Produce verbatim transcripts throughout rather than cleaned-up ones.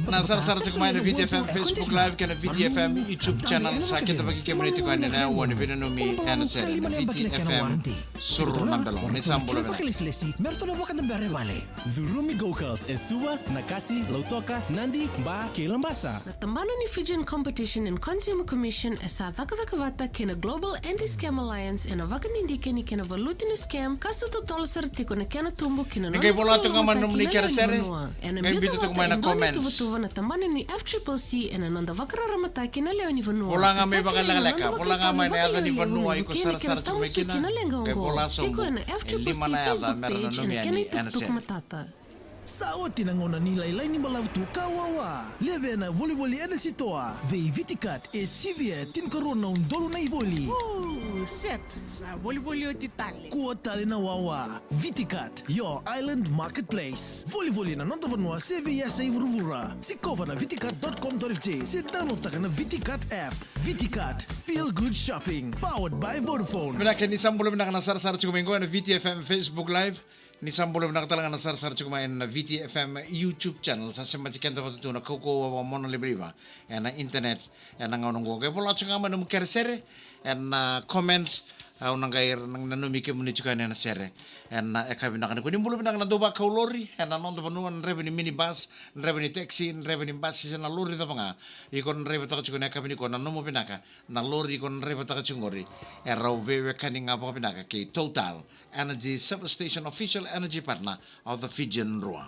Na sarasara tiko mai na Viti F M Facebook Live kei na Viti F M YouTube channel, sa kidavaki kemuni tiko yani na aua ni veinanumi ena sere na Viti F M Suru na Belo. Ni sa bula vinaka. Curumi Go Karts e Suva, Nakasi, Lautoka, Nadi, Ba kei Labasa. Na tabana ni Fijian Competition and Consumer Commission e sa cakacaka vata kei na Global Anti-Scam Alliance ena vakadidike ni kena valuti na scam ka sa totolo sara tiko na kena tubu ki na nona tubu vata ki na lewe ni vanua. Ena biuta vata e dua na ituvatuva na tabana ni F triple C ena noda vakararamataki na lewe ni vanua. Vola ga mai vakalekaleka, vola ga mai na yaca ni vanua iko sarasara tiko mai kina. Qai vola sobu. Tiko ena F triple C Facebook page ena kena itukutuku matata. Sa oti na gauna ni lailai ni balavu tu ka wawa. Levea na volivoli ena sitoa. Vei Viticat e sivia e tinikarua na udolu na ivoli. Ooh, set. Sa volivoli oti tale. Kua tale na wawa. Viticat, your island marketplace. Volivoli na noda vanua se veiyasa i vuravura. Sikova na viticat dot com dot F J se downloadtaka na Viticat app. Viticat, feel good shopping. Powered by Vodafone. Vinaka, ni sa bula vinaka na sarasara tiko mai qo ena Viti F M Facebook Live. Ni sa bula vinaka tale ga na sarasara tiko mai ena Viti F M YouTube channel. Sa semati keda vata tu na kaukauwa vakamonalivaliva ena internet ena gauna oqo. Qai vola tiko ga mai nomu keresere ena comments. Au na qai nanumi kemuni tiko yani ena sere ena yakavi vinaka nikua. Ni bula vinaka na dau vakau lori ena noda vanua, na draiva ni minibus, na draiva ni taxi, na draiva ni basi se na lori cava ga iko na draivataka tiko ena yakavi nikua. Nanuma vinaka, na lori iko na draivataka tiko qori e rau veiwekani ga vakavinaka kei Total Energy Service Station, official energy partner of the Fijian Drua.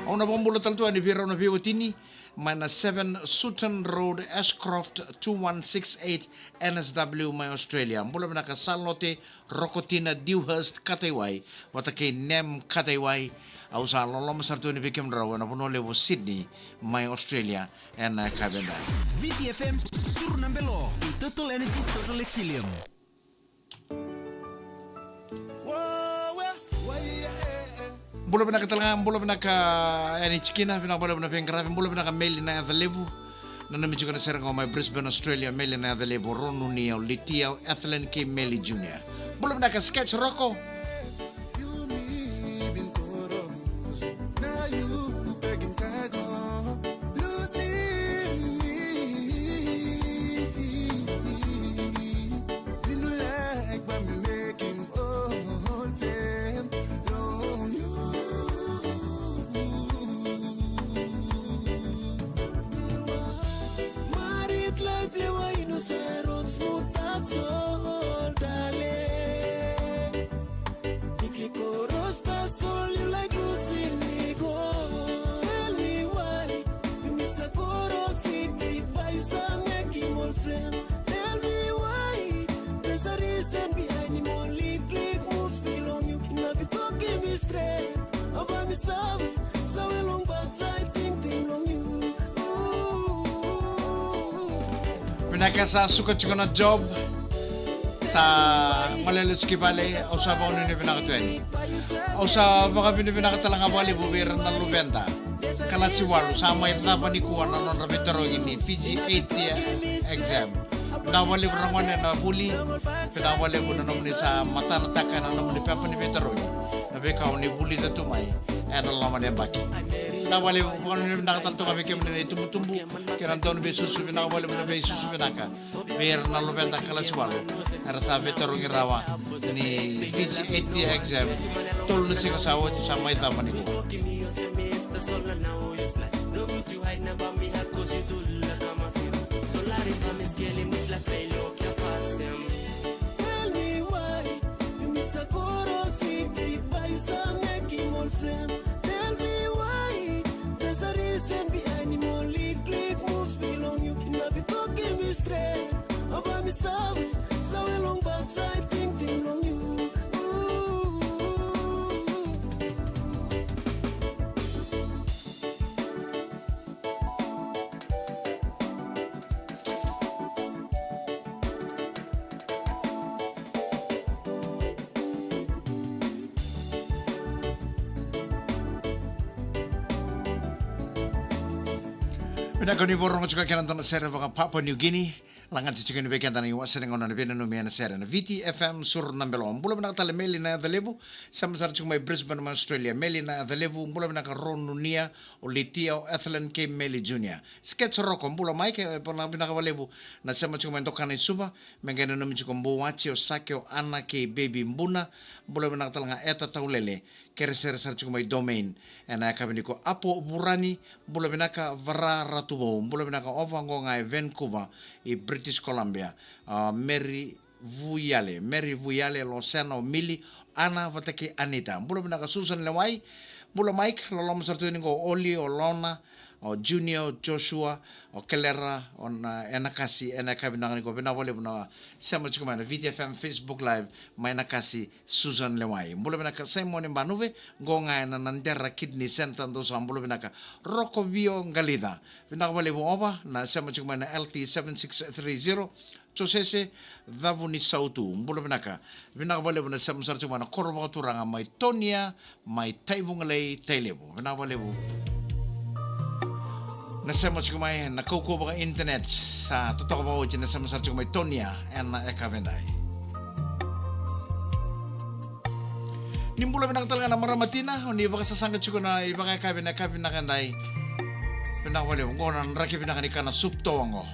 Au na vakabula tale tu yani vei rau na veiwatini mai na seven Sutton Road, Ashcroft, two one six eight, N S W mai Australia. Bula vinaka Salote, Rokotina, Dewhurst, Kataiwai vata kei Nem Kataiwai. Au sa loloma sara tu yani vei kemudrau ena vanua levu o Sydney mai Australia ena yakavi edaidai. Viti F M Suru na Belo, i Total Energies Total Exilium. Bula vinaka tale ga, bula vinaka yani tikina, vinaka vakalevu na veiqaravi, bula vinaka Meli na Yacalevu. Nanumi tiko na sere qo mai Brisbane, Australia, Meli na Yacalevu, Ronu ni au Litia, Ethelyn kei Meli Junior. Bula vinaka Sketch Rocco. Tell me why. There's a reason behind him only click moves belong you. Na be talking me straight. Aba me sawe, sawe long backside, ting ting long you. Vinaka sa suka tiko na job. Sa gole lesu ki vale, au sa vakanuinui vinaka tu yani. Au sa vakavinavinaka tale ga vakalevu vei ira na luveda. Kalasi walu sa mai cava nikua na nodra veitarogi ni Fiji eighth year exam. Vinaka vakalevu na gone na vuli. Vinaka vakalevu na nomuni sa matanataka na nomuni pepa ni veitarogi. Na veika oni vulica tu mai ena loma ni yabaki. Vinaka vakalevu, vakanuinui vinaka tale tu ga vei kemuni na itubutubu kei na dau ni veisusu. Vinaka vakalevu na veisusu vinaka. Vei ira na luveda kalasi walu era sa veitarogi rawa ni Fiji eighth year exam. Tolu na siga sa oti sa mai cava nikua. Tell me why. Tell me why. There's a reason behind him only click moves belong you. Na be talking me straight. Aba me sawe, sawe long backside, ting ting long you. Vinaka ni vakarorogo tiko kina dua na sere vaka Papua New Guinea. Lagati tiko ni vei keda na iwasewase ni gauna na veinanumi ena sere na Viti F M Suru na Belo. Bula vinaka tale Meli na Yacalevu, sema sara tiko mai Brisbane mai Australia. Meli na Yacalevu, bula vinaka Ronunia, o Litia, o Ethelyn kei Meli Junior. Sketch Roko, bula mai ke, bula vinaka vakalevu na sema tiko mai Dokana i Suva, me qai nanumi tiko Buwati, o Sake, o Ana kei Baby Buna, bula vinaka tale ga Eta Taulele, kere sere sara tiko mai Domain. Ena yakavi nikua Apo Vurani, bula vinaka Vara Ratuvou, bula vinaka Ova qo ga e Vancouver i British Columbia. A, Mary Vuyale, Mary Vuyale, Losena, o Mili, Ana vata kei Anita. Bula vinaka Susan Lewai, bula Mike, loloma sara tu yani qo o Oli, o Lona, o Junior, o Joshua, o Kelera, o na, ena kasi, ena yakavi vinaka nikua, vinaka vakalevu na sema tiko mai na Viti F M Facebook Live, mai na kasi, Susan Lewai. Bula vinaka Simon Banuve, qo ga ena Nadera Kidney Center, dou sa bula vinaka. Roko Vio Galica, vinaka vakalevu Ova, na sema tiko mai na L T seven six three zero, Josese, Cavu ni Sautu, bula vinaka. Vinaka vakalevu na sema sara tiko mai na koro vakaturaga mai Tonia, mai Taivugalei, Tailevu. Vinaka vakalevu. Na sema tiko mai na kaukauwa vaka internet, sa totoka vakaoti na sema sara tiko mai Tonia, ena yakavi edai. Ni bula vinaka tale ga na marama tina, o ni vakasasaga tiko na ivakayakavi, na yakavi vinaka edai. Vinaka vakalevu, qo na draki vinaka ni kana supu towa qo.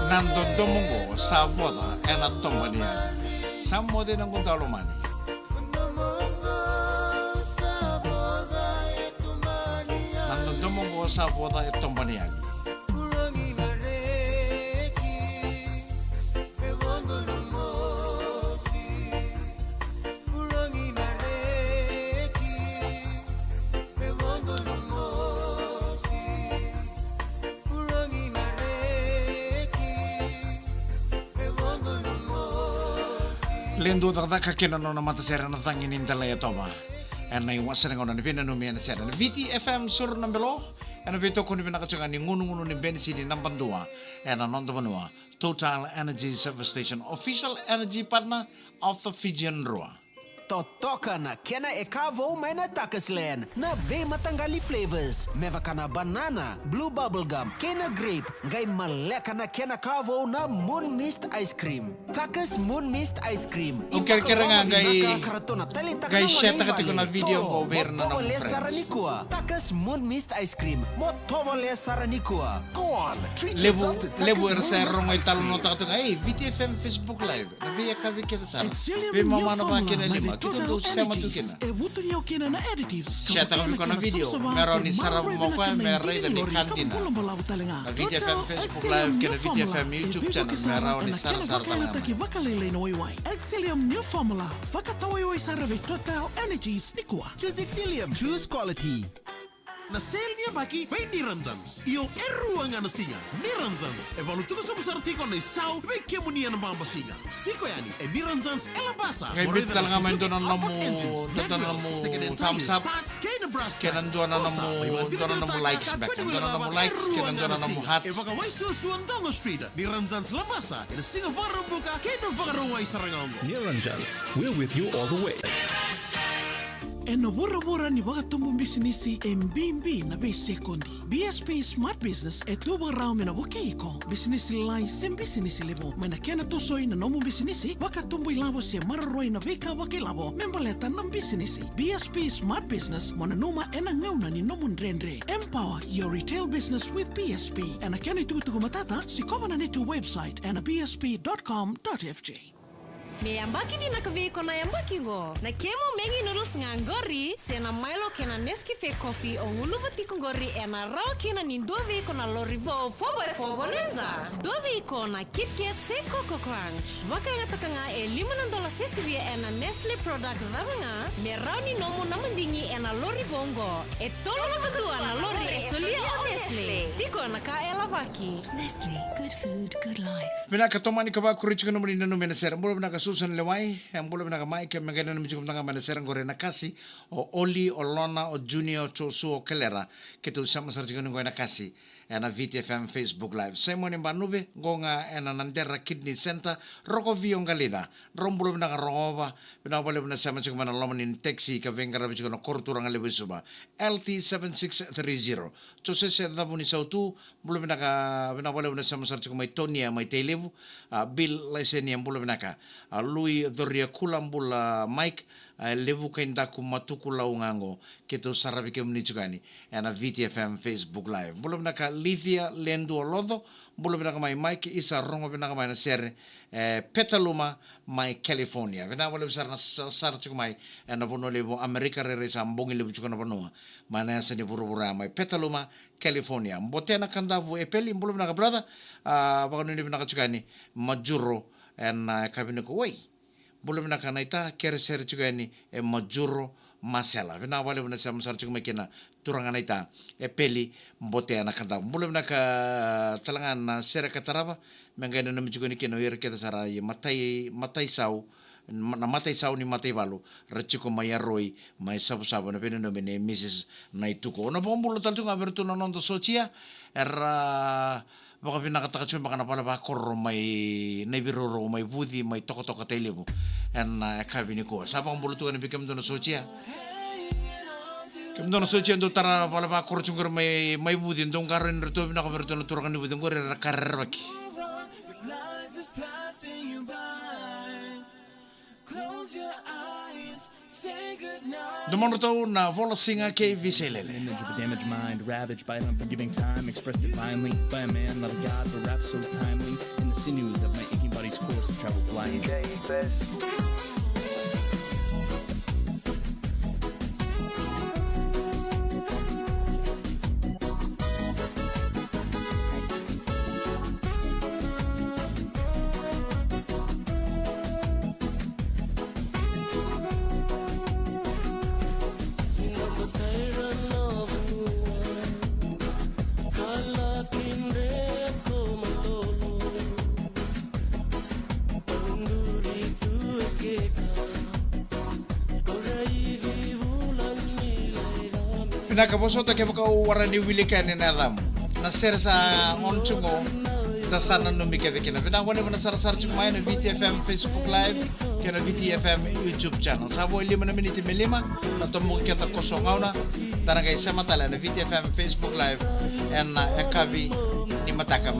Na dodomo qo sa voca ena toba ni yali. Sa moce noqu daulomani. Na dodomo qo sa voca e toba ni yali. Ledu Cakacaka kei na nona matasere na Cagi ni Delaiyatova. Ena iwase ni gauna ni veinanumi ena sere na Viti F M Suru na Belo. Ena veitokoni vinaka tiko ga ni gunugunu ni benisini naba dua ena noda vanua. Total Energy Service Station, official energy partner of the Fijian Drua. Totoka na kena e ka vou mai na Takasland, na veimataqali flavors, me vaka na banana, blue bubblegum, kei na grape, qai maleka na kena ka vou na Moon Mist Ice Cream. Takas Moon Mist Ice Cream. Au kerekere ga qai, qai share-taka tiko na video qo vei ira na nomu friends. Takas Moon Mist Ice Cream, mo tovolea sara nikua. Go on, treat yourself to Takas Moon Mist Ice Cream. Levu era sa rogo italanoataka tiko ga, ei, Viti F M Facebook Live. Na veiyakavi kece sara. Veimama na va kina lima, keitou dau sema tu kina. E vutuniyau kina na additives. Share-taka vei koya na video, me rawa ni sarava mai o koya, me raica ni ka dina. Na Viti F M Facebook Live kei na Viti F M YouTube channel, me rawa ni sarasara tale ga mai. Excellium New Formula, e veivukei sara ena kena vakayagataki vakalailai na waiwai. Excellium New Formula, vakatawaiwai sara vei Total Energies nikua. Choose Excellium, choose quality. Na sale ni yabaki vei Niranjans. Io, e rua ga na siga. Niranjans e valutuku sobu sara tiko na isau vei kemuni ena babasiga. Siko yani e Niranjans e Labasa. Qai biuta tale ga mai dua na nomu, dua na nomu thumbs up. Kei na dua na nomu, dua na nomu likes back. Dua na nomu likes kei na dua na nomu hearts. E vakawai suasua Dongo Street, Niranjans Labasa, ena siga Vakaraubuka kei na Vakarauwai sara ga oqo. Niranjans, we're with you all the way. Ena vuravura ni vakatubu bisinisi e bibi na veisekodi. B S P Smart Business e tu vakarau me na vukei iko, bisinisi lalai se bisinisi levu. Mai na kena tosoi na nomu bisinisi, vakatubu ilavo se maroroi na veika vakailavo me baleta na bisinisi. B S P Smart Business, mo nanuma ena gauna ni nomu dredre. Empower your retail business with B S P. Ena kena itukutuku matata, sikova na neitou website ena B S P dot com dot F J. Me yabaki vinaka vei iko na yabaki qo. Na kemu Maggi noodles ga qori, se na Milo kei na Nescafe coffee o gunuva tiko qori, ena rawa kina ni dua vei iko na lori vou four by four Bonanza. Dua vei iko na Kit Kat se Coco Crunch. Vakayagataka ga e lima na dola se sivia ena Nestle product cava ga, me rawa ni nomu na madigi ena lori vou qo. E tolu na ka dua na lori e solia o Nestle. Tiko na ka e lavaki. Nestle, good food, good life. Vinaka, tomani ka vakuri tiko nomuni nanumi ena sere. Bula vinaka Susan Lewai, e bula vinaka Mike, me qai nanumi tiko mada ga mai na sere qori ena kasi. O Oli, o Lona, o Junior, o Joshua, o Kelera. Keitou sema sara tiko ni qo ena kasi ena Viti F M Facebook Live. Simoni Banuve, qo ga ena Nadera Kidney Center, Rokovio Qalica. Drau bula vinaka Rokova, vinaka vakalevu na sema tiko mai na loma ni taxi ka veiqaravi tiko na koro turaga levu e Suva. L T seven six three zero. Josese Cavunisautu, bula vinaka, vinaka vakalevu na sema sara tiko mai Tonia mai Tailevu. A, Bill Laisenia, bula vinaka. A, Lui Coriakula, bula Mike, a, Levu kai Daku Matuku Laugago. Keitou saravi kemuni tiko yani ena Viti F M Facebook Live. Bula vinaka Lithia Ledua Loco, bula vinaka mai Mike, isa rogo vinaka mai na sere, e, Petaluma mai California. Vinaka vakalevu sara na sa-, sara tiko mai ena vanua levu Amerika rairai sa bogi levu tiko na vanua. Mai na yasa ni vuravura ya mai Petaluma, California. Botea na Kadavu Epeli, bula vinaka brother, a, vakanuinui vinaka tiko yani Majuro ena, a, yakavi nikua. Oi. Bula vinaka Naita, kere sere tiko yani e Majuro Masela. Vinaka vakalevu na sema sara tiko mai kina turaga Naita, Epeli, Botea na Kadavu. Bula vinaka tale ga na sere ka tarava, me qai nanumi tiko ni kina o ira kece sara i matai, matai sau, ma-, na matai sau ni mataivalu, ra tiko mai Aroi, mai Savusavu, na veinanumi nei Mrs Naituko. Au na vakabula tale tu ga vei iratou na noda sotia, era vakavinakataka tiko beka na vale vakoro mai Naivirourou, mai Vuci, mai Tokatoka, Tailevu. Ena, e, yakavi nikua. Sa vakabula tu ga ni vei kemudou na sotia. Kemudou na sotia dou tara vale vakoro tiko qori mai, mai Vuci, dou qarauni iratou, vinaka vei iratou na turaga ni Vuci qori era ka rerevaki. Domodratou na Volasiga kei Visailele. An image of a damaged mind, ravaged by an unforgiving time, expressed divinely by a man, not a god, but wrapped so timely in the sinews of my aching body's course of travel blindly. Vinaka, vosota kevaka o wara ni wilika yani na yacamu. Na sere sa on tu qo, da sa nanumi kece kina. Vinaka vakalevu na sarasara tiko mai na V T F M Facebook Live kei na V T F M YouTube channel. Sa vo e lima na miniti me lima, na tomuka keda koso gauna. Da na qai sema tale na V T F M Facebook Live ena, e, yakavi ni mataka.